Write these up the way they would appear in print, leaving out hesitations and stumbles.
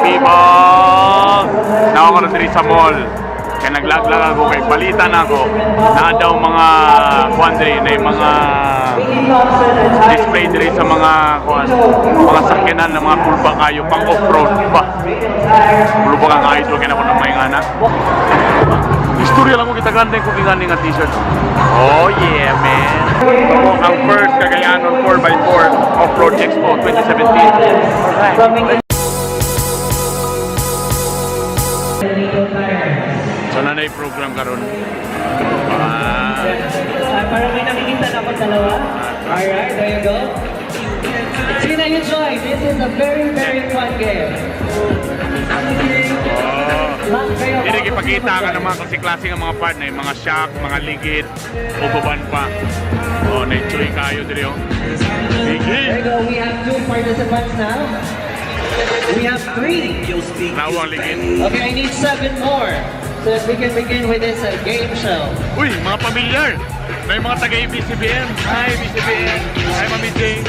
People! Naa ko diri sa mall. Kaya naglaglag ako kay palitan ako. Naa daw mga kuan diri na yung mga display diri sa mga kuan, mga sakyanan ng mga kulba kayo pang off-road ba. Kulba kang idol kaya ako ng may ngana. Istorya lang ko kita ganda ko gani nga t-shirt. Oh yeah, man. Ako ang first Cagayanon 4x4 Off-Road Expo 2017. So naa nay program karon. Ah, Ah, parang may nakikita na akong dalawa. Alright, there you go. Tina, you join. This is a very, very fun game. Oh. Lang kayo. Dili gipakita ka ng mga klase-klase nga mga part na yung mga shock, mga ligid, o uban pa. Oh, na-enjoy kayo diri oh. There Sige. you go. We have two participants now. We have three. Nawang ligid. Okay, I need seven more so that we can begin with this game show. Uy, mga pamilyar. May mga taga ABCBN. Hi, ABCBN. Hi, Mami Jane.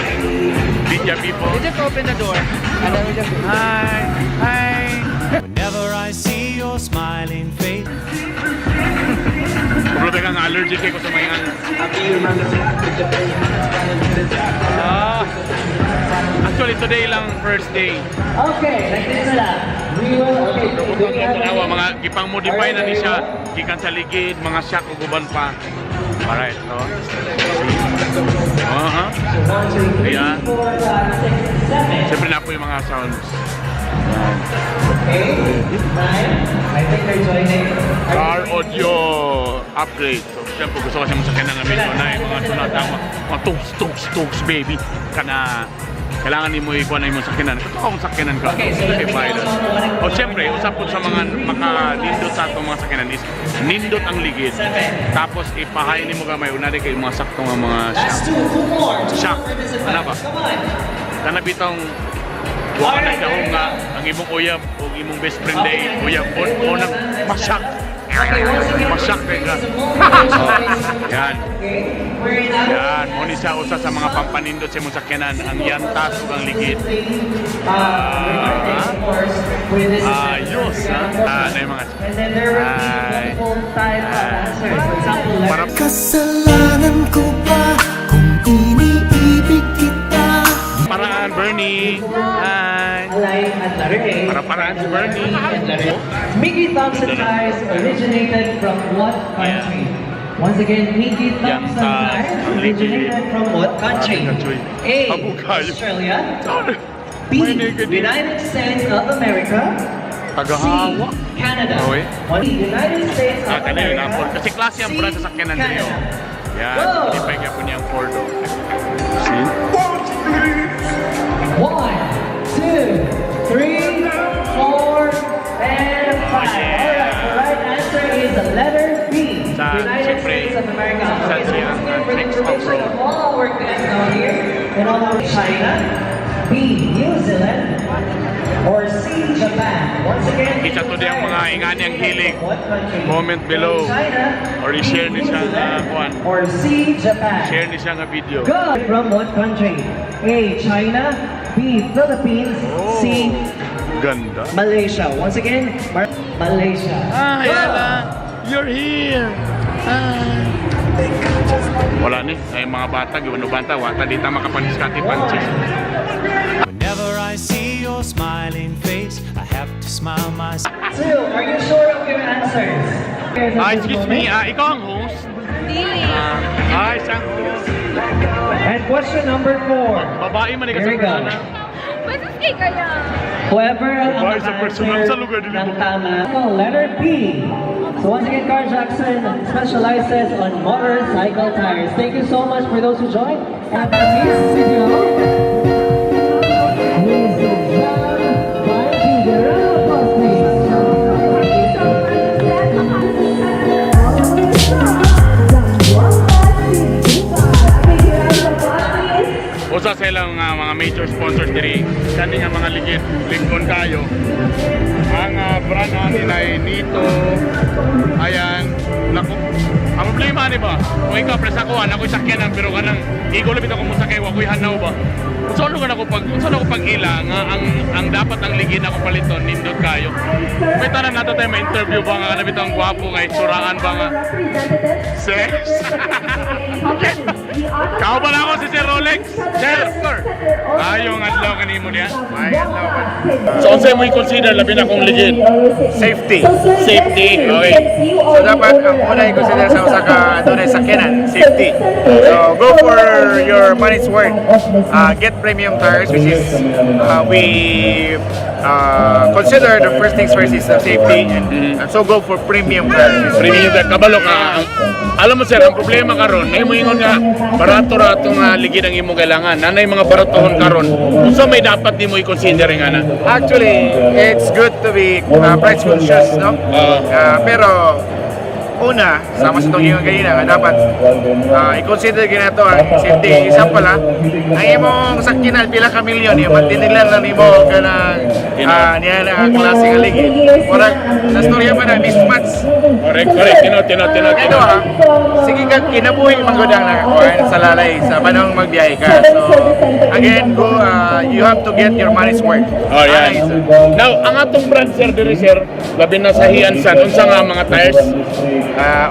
Media people. We just open the door. And then we just Hi. Hi. Whenever I see your smiling face. Problema kang allergic kay ko sa mga. Ah. Actually, today lang first day. Okay, like this na lang. We will, okay, do we have Tanawa, any- mga gipang-modify na ni siya. Gikan sa ligid, mga shock ug uban pa. Alright, no? Aha. One, two, three, Ayan. Four, five, six, seven, Siyempre na po yung mga sounds. Eight, nine. I think they're joining. Car audio upgrade. So, siyempre gusto kasi mo sa kanang medyo na yung mga sunod ang mga tugs, tugs, tugs, baby. Kana kailangan nimo ikuha na imong sakyanan. Ito akong sakyanan ka. Okay, so let me pilot. count on one. O siyempre, usap po sa mga makanindot sa atong mga sakyanan is nindot ang ligid. Seven. Tapos ipahay nimo gamay una kay mga sakto nga mga Last shock. two, two more. Two Shock. more participants. Ano ba? Come on. Kana bitong wa ka nagdahom nga ang imong uyab o imong best friend day uyab o, o nang masyak. Okay, once again, Masyak kay ka. this is a multiple choice Yan. game wherein I will Yan, mo ni siya usa sa mga pampanindot sa imong sakyanan ang yantas ug ang ligid. Of course, with this Ayos, ha? Ah, na yung mga And then there will be Hi. Multiple type of answers. For example, letter Para Kasalanan ko ba kung iniibig kita? Paraan Bernie. Hi. Align at letter A. Para paraan si Bernie. And letter Mickey Thompson tires originated from what country? Once again, Mickey Thompson Yantas, tires ang ligid. Originated from what country? Country. A. Abukayo. Australia. Sorry. B. May negative. United States of America. C. Tagahawa. Canada. Okay. One, United States of Ah, kanina America. na Ford. Kasi klase ang C, brand sa sakyanan Canada. diri oh. Yan, Go! modify kaya po niya ang Ford oh. See? One, two, three, four, and five. Oh, yeah. Alright, the right answer is the letter B. Sa- United siyempre, States of America. sa Okay, so siyang, once again, for the tricks information off-road. of all our guests down here, and all our China, B, New Zealand, or C, Japan. Once again, Kita to di ang mga ingani ang hilig. what country? Comment below. China, Or i-share B, ni New siya nga Zealand, kuan. or C, Japan. Share ni siya nga video. Go! From what country? A. China, B. Philippines, Oh. C. Ganda. Malaysia. Once again, Malaysia. Ah, Go! Yala. You're here. Ah. Wala ni, ay mga bata, giwan bata, wata di ta makapaniskati pansis. Whenever I see your smiling face, I have to smile myself. Two, are you sure of your answers? Ah, excuse me, ah, ikaw ang host? Dili. Ah, ay, siyang host. And question number four. Babae man ikaw sa Here we go. persona. Basta kay kaya. Whoever ang Babae sa personal maka-answer sa lugar, dili ng mo. tama, letter B. So once again, Car Jackson specializes on motorcycle tires. Thank you so much for those who joined. And Miss City Hall, Miss John Mikey. Round of applause, please. Usa sa ilang mga major sponsors diri kani nga mga ligid lingkon kayo. Ang brand ani ay Nito. Ayan, nako. Ang problema ni ba, kung ikaw presa ko, anak ko'y sakyanan, pero kanang igo labit ako mo sakay, wa ko'y hanaw ba. Unsa ako pag-ila nga ang dapat ang ligid ako paliton nindot kayo. May tanan nato tayo ma-interview ba nga kanang bitong gwapo kay suraan ba nga. Sir? Kao ba na ako si Sir Rolex? Sir! Ayong adlaw kanimo niya. So unsay mo i-consider labi na kung ligid? Safety. Safety, okay. So dapat ang una i-consider sa usa ka adunay sakyanan, safety. So go for your money's worth. Get premium tires, which is we consider the first things first is the safety and so go for premium tires. Premium tire, kabalo ka. Alam mo, sir, ang problema karon, may moingon nga barato ra atong ligid ang imong kailangan. Nanay mga baratohon karon. Unsa may dapat nimo i-consider nga na? Actually, it's good to be price conscious, no? Pero una, sama sa itong ingon kanina, nga dapat i-consider ginato ang safety. Isa pala, ang imong sakyanan, pila ka milyon, yung magtinilan lang nimo kanang niya na klase nga ligid. Murag, sa storya pa na, mismatch. Correct, correct. Tino, tino, tino, tino. Ito ha, sige ka, kinabuhi man gud ang nakakuha sa lalay sa panahon magbiyahe ka. So, again, go, you have to get your money's worth. Oh, yan. Ay, sir. Now, ang atong brand, sir, diri, sir, labi na sa Hiansan, unsa nga mga tires?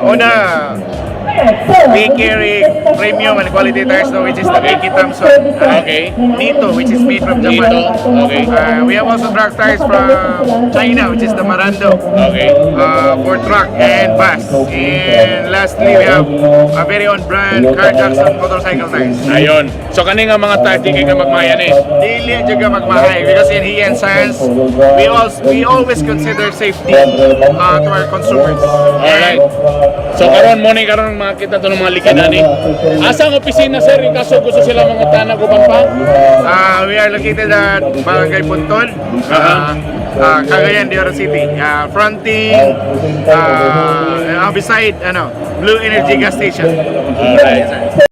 Una, we carry premium and quality tires, no, which is the AK Thompson. Nito, which is made from Japan. Nito, okay. We have also truck tires from China, which is the Marando. For truck and bus. And lastly, we have a very own brand, Car Jackson motorcycle tires. Ayon. So kani nga mga tires di kay ka magmayan eh. Dili jud ka magmahay because in He and Science, we always consider safety to our consumers. Alright. So karon mo ni karon makita to ng mga likid ani. Asa ang opisina, sir, in kaso gusto sila mga tanag uban pa? We are located at Barangay Puntod, Cagayan de Oro City. Fronting, beside ano, Blue Energy Gas Station. Alright.